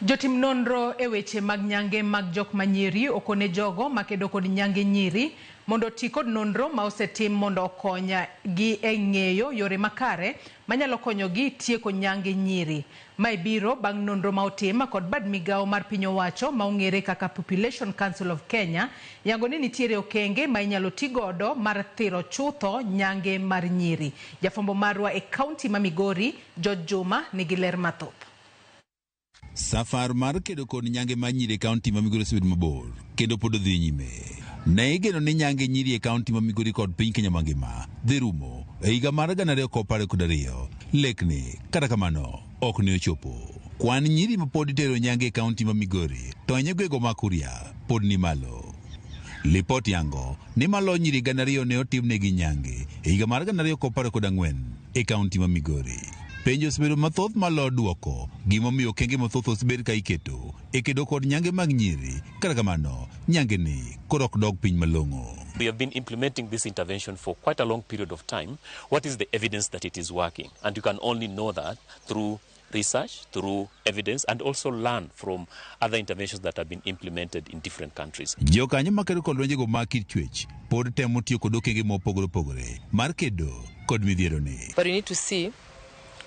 Jotim nonro e weche mag nyange mag jok manyiri okone jogo makedo kod nyange nyiri mondo oti kod nonro ma osetim mondo okony gi e ng'eyo yore makare manyalo konyogi tieko nyange nyiri. Mae biro bang' nonro ma otim kod bad migawo mar piny owacho ma ong'ere kaka Population Council of Kenya yango ni nitiere okenge ma inyalo ti godo mar thiro chutho nyange mar nyiri. Jafwambo marwa e kaunti ma Migori, George Juma, nigi ler mathoth. Safar mar kedo kod nyange mar nyiri e kaunti ma Migori osebedo mabor kendo pod odhi nyime. Ne igeno ni nyange nyiri e kaunti ma Migori kod piny Kenya mangima dhi rumo e higa mar 2022. Lekni, kata kamano, ok ne ochopo. Kwan nyiri ma pod itero nyange e kaunti ma Migori to ahinya gwego ma Kuria pod ni malo. Lipot yango ni malo nyiri 2,000 ne otimnegi nyange e higa mar 2024 e kaunti ma Migori. Penjo osebedo mathoth malo duoko gimomiyo okenge mathoth osebed ka iketo e kedo kod nyange mag nyiri. Kata kamano, nyange ni koro ok dog piny malong'o. We have been implementing this intervention for quite a long period of time. What is the evidence that it is working? And you can only know that through research, through evidence, and also learn from other interventions that have been implemented in different countries. Jokanyo makedo kod lwenjego mag kit chwech pod temo tiyo kod okenge mopogore opogore mar kedo kod midhiero ni. But we need to see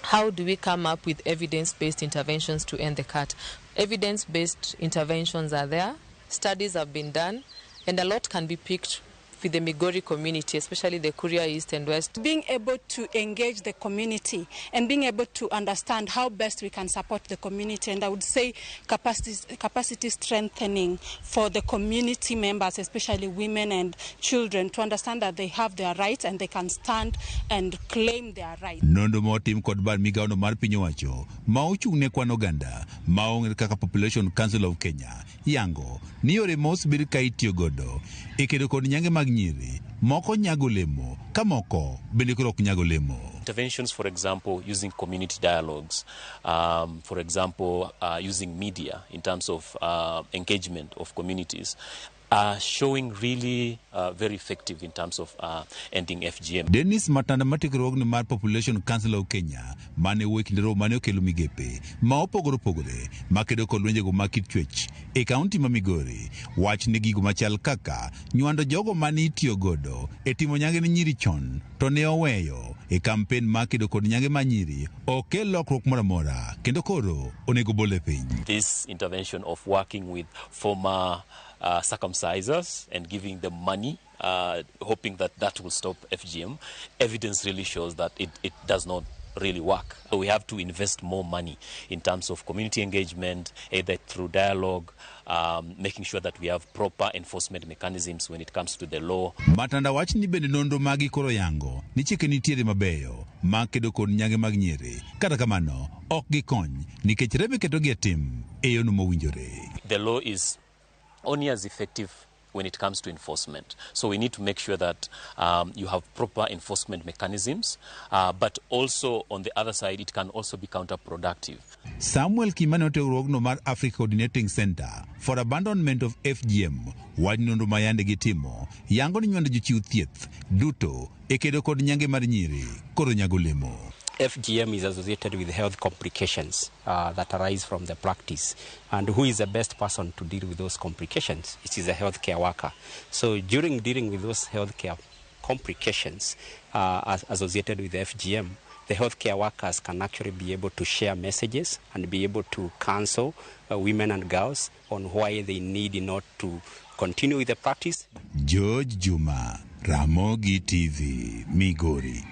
how do we come up with evidence-based interventions to end the cut. Evidence-based interventions are there, studies have been done, and a lot can be picked with the Migori community, especially the Kuria East and West. Being able to engage the community and being able to understand how best we can support the community, and I would say capacity strengthening for the community members, especially women and children, to understand that they have their rights and they can stand and claim their rights. Nonro ma otim kod bad migawono mar piny owacho ma ochung' ne kwan oganda ma ong'ere kaka Population Council of Kenya yango ni yore ma osebed ka itiyo godo e kedo kod nyange mag nyiri moko nyago olemo ka moko bende koro ok nyag olemo. Interventions, for example, using community dialogues, for example, using media in terms of engagement of communities, are showing really very effective in terms of ending FGM. Dennis Matanda matikruogno mar Population Council of Kenya mane wuoyo e kinde romo mane okelo migepe ma opogore opogore makedo kod lwenjego mag kit chwech e kaunti ma Migori wach ni gigo machal kaka nywando jogo mane itiyo godo e timo nyange ne nyiri chon to ne oweyo e kampen mar kedo kod nyange mar nyiri ok kel lokruok moro amora kendo koro onego bole piny. This intervention of working with former circumcisers and giving them money, hoping that that will stop FGM, evidence really shows that it does not really work. So we have to invest more money in terms of community engagement, either through dialogue, making sure that we have proper enforcement mechanisms when it comes to the law. Matanda wach ni bende nonro magi koro yango ni chike nitiere mabeyo mag kedo kod nyange mag nyiri. Kata kamano, ok gikony nikech rem iketogi e tim e yono mowinjore. The law is only as effective when it comes to enforcement. So we need to make sure that you have proper enforcement mechanisms, but also on the other side, it can also be counterproductive. Samuel Kimani otiegruogno mar Africa Coordinating Center for Abandonment of FGM wach nonro ma yande gitimo yango ni nywando jochiw thieth duto e kedo kod nyange mar nyiri koro nyago olemo. FGM is associated with health complications that arise from the practice. And who is the best person to deal with those complications? It is a healthcare worker. So during dealing with those healthcare complications as associated with FGM, the healthcare workers can actually be able to share messages and be able to counsel women and girls on why they need not to continue with the practice. George Juma, Ramogi TV, Migori.